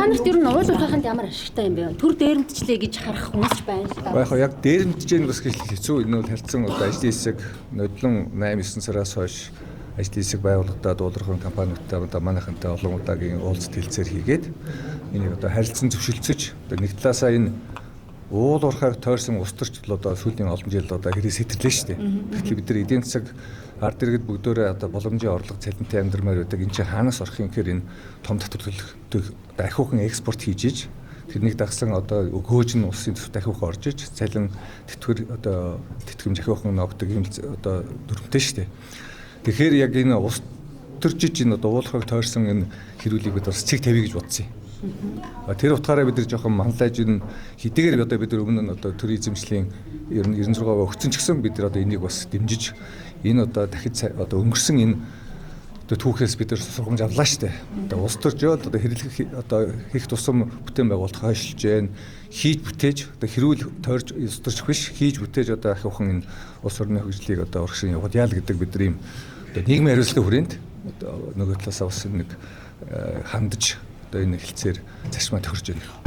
Та нарт ер нь уул уурхайханд ямар ашигтай юм бэ? Төр дээрэмдчлээ гэж харах хүмүүс ч байна л да. Яг яг дээрэмдэж яах бас гэж хэцүү. Энэ бол харьцан одоо ажлын хэсэг нодлон 8 9 сараас хойш ажлын хэсэг байгуулагдаад уулуурхайн компаниудтай одоо манайхантай олон удаагийн уулзалт хэлцээр хийгээд энийг одоо харилцан зөвшөлдсөж одоо нэг талаасаа энэ уул уурхайг тойрсон улс төрчдөл одоо сүүлийн олон жил одоо хэрэг сэтэрлээ шүү дээ. Тэгэхээр бид нар эдийн засаг ард иргэд бүгдөөрөө одоо боломжийн орлого цалинтай амьдрмаар байдаг. Энэ чинь хаанаас орох юм гэхээр энэ том татвар төлөх ахиухан экспорт хийж иж тэрнийг дагсан одоо өгөөж нь улсын төсөвт ахиухан орж иж цалин тэтгэвэр одоо тэтгэмж ахиухан ногдог юм одоо дүрмтэй шүү дээ. Тэгэхээр яг энэ улс төржиж энэ одоо уулхаг тойрсон энэ хэрүүлийг бид бас цэг тавья гэж бодсон юм. Тэр утгаараа бид нар жоохон манлайж энэ хэдийгээр одоо бид нар өмнө нь одоо төр эзэмшлийн 96% өгсөн ч гэсэн бид нар одоо энийг бас дэмжиж энэ одоо дахиж одоо өнгөрсөн энэ одоо түүхээс бид нар сургамж авлаа шүү дээ. Одоо улс төржөөд одоо хэрэглэх одоо хийх тусам бүтээн байгуулалт хойшилж гэн хийж бүтээж одоо хэрүүл тойрж улс төрчих биш хийж бүтээж одоо ахиухан энэ улс орны хөгжлийг одоо урагшин явуулъя л гэдэг бид нар ийм одоо нийгмийн хариуцлагын хүрээнд одоо нөгөө талаасаа бас нэг хандж одоо энэ хэлцээр зарчмаа тохирж байна.